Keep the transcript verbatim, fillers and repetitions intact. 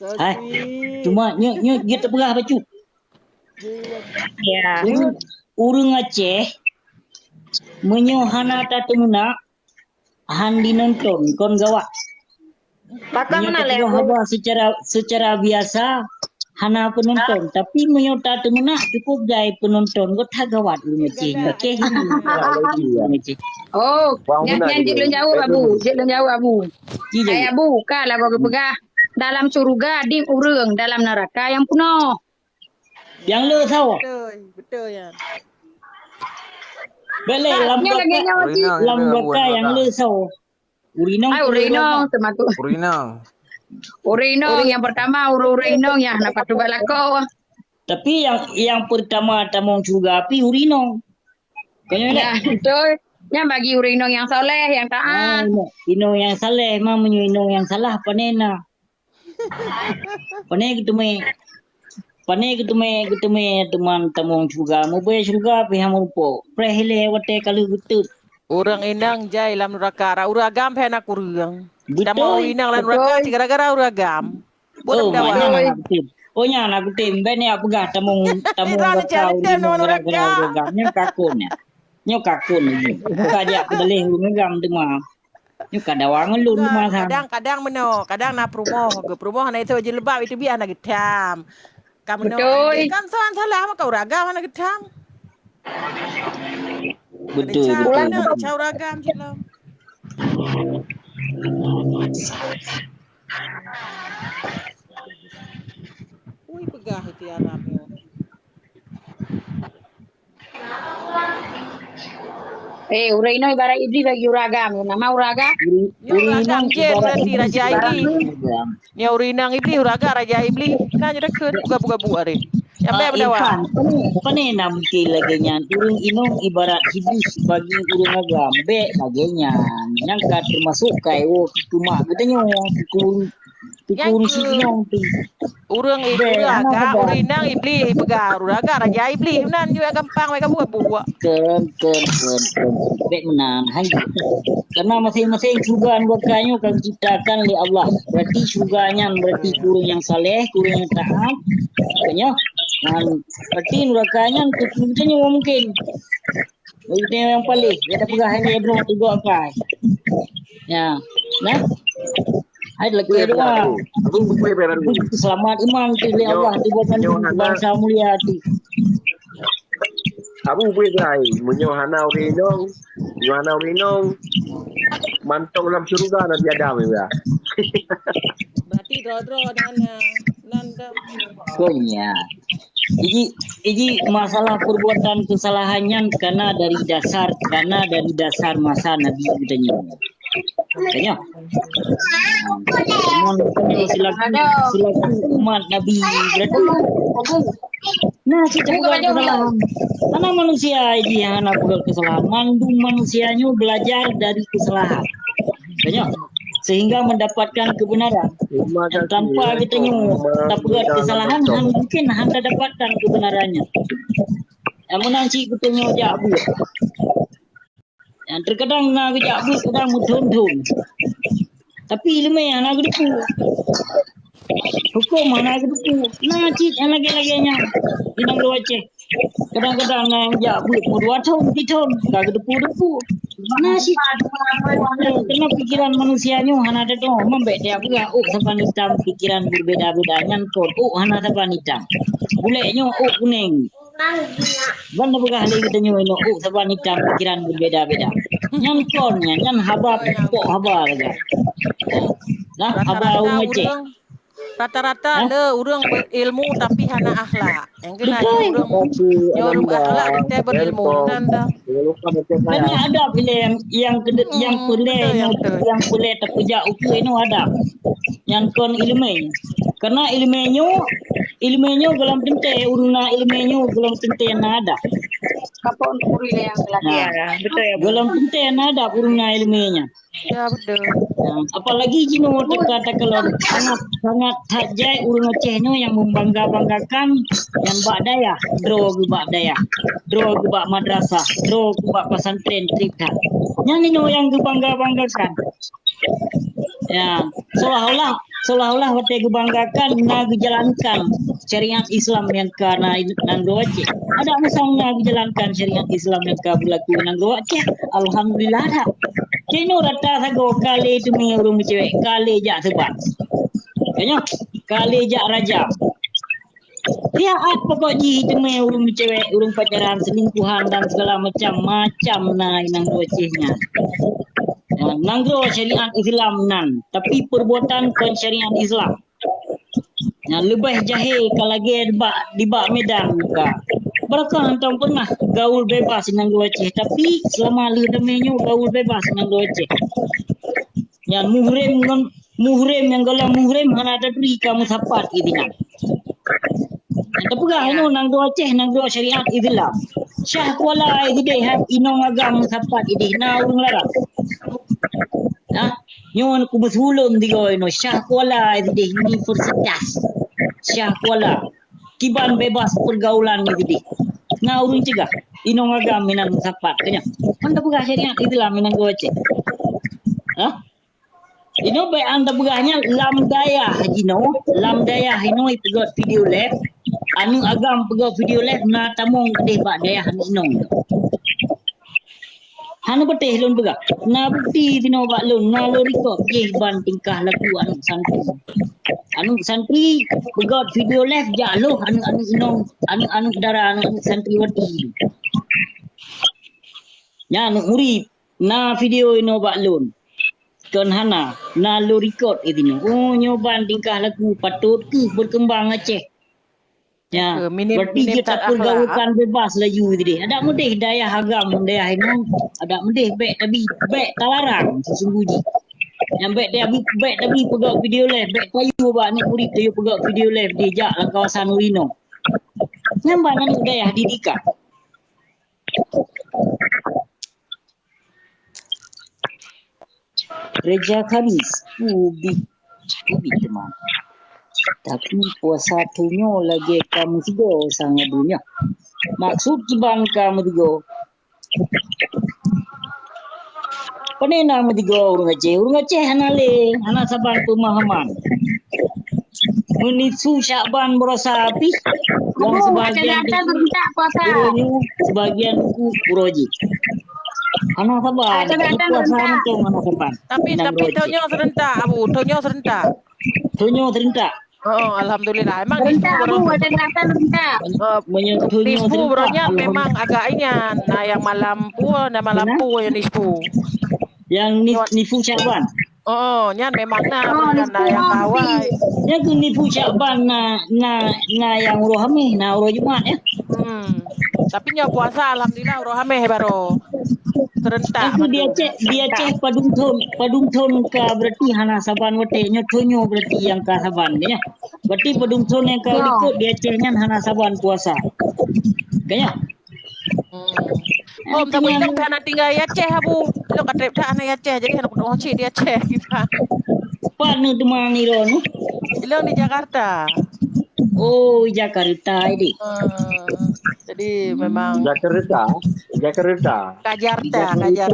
Hai, cuma nyoe, nyoe jeuet teupeugah bacut. Ya. Ureueng, ureueng Aceh, meunyoe hana tateumeunak, han jinonton, kon gawat. Pakon meunyoe meunan lé, teupeugah haba secara, secara biasa, hana peunonton. Tapi meunyoe tateumeunak, cukup jai peunonton. Gota gawat ureueng Aceh. Oke, ini. Oh, nyan, nyan jeuet lôn jaweueb, Abu. Jeuet lôn jaweueb, Abu. Hai Abu, ka lagoe geupeugah, dalam syeuruga dum ureueng, dalam neuraka nyang peunoh. Nyang le soe? Beutôi, beutôi nyan. Bèk lé, lam neuraka, lam neuraka nyang le soe? Ureueng inong. Ai, ureueng inong, teumasuk. Ureueng inong. Ureueng inong nyang pertama, ureueng, ureueng inong nyang hana patut bak lakoe. Tapi nyang, nyang pertama tamong syeuruga api ureueng inong. Kon nyan, beutôi. Nyan bagi ureueng inong nyang saleh, nyang taat. Ah, inong nyang saleh, ma meunyoe inong nyang salah, pane na. Pane geuteumé. Pane geuteumé, geuteumé teuma tamong syeuruga. Mubé syeuruga pih han meurumpok. Preh ilèe watèe ka lheueh geuteut. Ureueng inong jai lam neuraka, ra ureueng agam pih hana kureueng. Beutôi. Tamong ureueng inong lam neuraka cit gara-gara ureueng agam. Buet dakwah. Oh, nyan na kutem. Bèk neupeugah tamong, tamong neuraka ureueng inong gara-gara ureueng agam. Nyoe ka kon nyan. Nyoe ka kon lagèe. Ka jak peudaleh ureueng agam teuma. Nyoe ka dawa ngon lôn teuma. Kadang-kadang meunoe, kadang na peurumoh, geu peurumoh hana isoe jilbab, itu biasa hana geutam. Ka meunoe, beutôi. Kan soe salah, maka ureueng agam hana geutam. Beutôi, beutôi. Ulang, ureueng agam cit lom. Ui, peugah itu Arab nyoe. Eh, ureueng inong ibarat Iblis bagi ureueng agam. Nama ureueng agam? Nyoe ureueng agam jén berarti raja Iblis. Nyoe ureueng inong Iblis, ureueng agam raja Iblis. Nah, jadi ke buka-buka buah deh. Sampai berdawa. Pane, pane na mungkin lagèe nyan. Ureueng inong ibarat Iblis bagi ureueng agam. Bèk lagèe nyan. Nyan ka teumasuk kai woe cuma geutanyoe. Nyan ureueng, ureueng agam, ureueng inong Iblis, peugah ureueng agam raja Iblis, meunan jeuet gampang, mereka buat-buat. Kon, kon, kon, kon. Bèk meunan, hai. Karena masing-masing syeuruga ngon neuraka nyoe ka diciptakan lé Allah. Berarti syeuruga nyan berarti keu ureueng nyang saleh, keu ureueng nyang taat. Makanya, berarti neuraka nyan keu, keu geutanyoe mungkin. Bagi nyang paléh, ya tapeugah hai droe teuga akai. Ya. Nah. Hai lagèe doa. Seulamat iman tu lé Allah tu bukan bansa mulia tu. Abu bui gai, meunyoe hana ureueng inong, meunyoe hana ureueng inong, mantong lam syeuruga Nabi Adam ya. Berarti droe-droe dan, eh, nan dah. Kon nyan. Jadi, jadi masalah perbuatan kesalahan nyan karena dari dasar, karena dari dasar masa Nabi geutanyoe. Tanya. Memang geutanyoe selaku, selaku umat Nabi berarti. Nah, kita bukan kesalahan. Mana manusia ini yang hana buat kesalahan? Mandum manusia nyoe belajar dari kesalahan. Tanya. Sehingga mendapatkan kebenaran. Dan tanpa geutanyoe tapeugah kesalahan, han mungkin han tadapatkan kebenarannya. Nyang meunan cit geutanyoe jak buet. Nyang terkadang na geujak buet kadang meuthon-thon. Tapi ileumèe hana geuteupeue. Huköm hana geuteupeue. Na cit nyang lagèe-lagèe nyan di nanggroe Aceh. Kadang-kadang na nyang jak buet meudua thon, sithon, ka geuteupeue-teupeue. Na cit. Karena pikiran manusia nyoe hana teutueng, meumbèk dia peugah, "Oh, saban itam pikiran berbeda-beda." Nyan kon, oh, hana saban itam. Bulèk nyoe, oh, kunèng. Ban na peugah lé geutanyoe inoe, "Oh, saban itam pikiran berbeda-beda." Nyan kon nyan, nyan haba, pokok haba lagèe. Nah, haba ureueng Aceh. Rata-rata le ureueng berilmu tapi hana akhlak. Nyang keunan ureueng nyoe akhlak teuntèe berilmu. Nan dah. Karena adab ilèe nyang, nyang keude-, nyang peureulèe, nyang peureulèe tapeujak ukeue nyoe adab. Nyang kon ileumèe. Karena ileumèe nyoe, ileumèe nyoe gohlom teuntèe ureueng na ileumèe nyoe gohlom teuntèe na adab. Kapon ureueng nyang lagèe. Nah, beutôi ya, Bu. Gohlom teuntèe na adab ureueng na ileumèe nyan. Ya, betul. Ya, apalagi jinoe teuka takalon sangat, sangat that jai ureueng Aceh nyoe nyang membangga-banggakan nyang bak dayah, droe keu bak dayah, droe keu bak madrasah, droe keu bak pesantren trép that. Nyan nyoe nyang geubangga-banggakan. Ya, seolah-olah, seolah-olah watée geubanggakan na geujalankan syariat Islam nyang ka na i nanggroe Aceh. Adak meusang na geujalankan syariat Islam nyang ka beulaku i nanggroe Aceh. Alhamdulillah dak. Keunoe rata sagoe ka lé teumé ureuëng meucewek, ka lé jak seubat. Ka nyoe, ka lé jak rajam. Siat pokok jih teumé ureuëng meucewek, ureuëng pacaran, selingkuhan dan segala macam, macam na i nanggroe Aceh nyan. Ya, nanggroe syariat Islam nan, tapi perbuatan kon syariat Islam. Ya, leubeh jahé ka lagée dibak, dibak Medan ka. Barokon hantom pernah gaul bebas i nanggroe Aceh, tapi selama lheueh damé nyoe gaul bebas i nanggroe Aceh. Nyan muhrim ngon muhrim nyang golom muhrim hana taturi ka meusapat i dinan. Tapeugah inoe nanggroe Aceh, nanggroe syariat Islam. Syah Kuala i sideh ha, inong agam meusapat ideh na ureuëng larang. Ha? Nyoe ku meusulon tiga inoe Syah Kuala i sideh universitas. Syah Kuala. Kiban bebas pergaulan i sideh. Na ureuëng cegah. Inong agam inan meusapat keunyan. Kan tapeugah syariat Islam inan goe Aceh. Ha? Inoe bék an tapeugah nyan lam dayah jinoe, lam dayah inoe ipeugét video live, aneuëk agam peugét video live na tamong keudeh bak dayah aneuëk inong. Hana beuteh lôn peugah. Na bukeuti sinoe bak lôn, na lôn rikot jih ban tingkah laku aneuëk santri. Aneuëk santri peugét video live jak loh aneuëk-aneuëk inong, aneuëk-aneuëk dara, aneuëk-aneuëk santriwati. Nyan aneuëk murit, na video inoe bak lôn. Kon hana, na lôn rikot i sinoe. Oh, nyoe ban tingkah laku patot keuh berkembang Aceh. Ya, berarti jeuet tapeugaukan bebas laju tadi. Adak meudeh dayah agam, dayah inong, adak meudeh bék tabi, bék talarang sesungguh jih. Nyang bék tabi, bék tabi peugét video live, bék tayue bak aneuëk murit tayue peugét video live dijak lam kawasan ureuëng inong. Nyan ban aneuëk dayah didikan. Reja Khamis, ubit, ubit teuma. Tapi puasa tanyoe lagée ka meusigoe sang donya. Maksud kiban ka meusigoe. Pane na meusigoe ureuëng Aceh? Ureuëng Aceh hana lé, hana saban peumahaman. Meunisu Syakban beurasa pih, nyang sebagian uroe nyoe, sebagian uroe jih. Hana saban, puasa mantong hana saban. Tapi, tapi tanyoe seurentak, Abu, tanyoe seurentak. Tanyoe seurentak. Oh, alhamdulillah. Emang nisfu baroe nyan memang agak inyan. Nah, nyang malam pue, nah malam pue nyang nisfu. Nyang ni-, nisfu Syakban. Oh, nyan memang na, oh, na nyang awai. Nyan keuh nisfu Syakban na, na, na nyang uroe Hameh, na uroe Jumat, ya. Hmm. Tapi nyoe puasa alhamdulillah uroe Hameh baroe. Serentak. Itu di Aceh, di Aceh padum thon, padum thon ka berarti hana saban watée, nyoe thon nyoe berarti nyang ka saban, ya. Berarti padum thon nyang ka likot di Aceh nyan hana saban puasa. Kaya? Hmm. Om, tapi ilong hana tinggai di Aceh, Abu. Ilong ka trép that hana di Aceh, jadi hana peunoh cit di Aceh kita. Pat nu teuma nirong? Ilong di Jakarta. Oh, Jakarta ini. Hmm. Jadi memang Jakarta, Jakarta. Kajarta, Kajarta.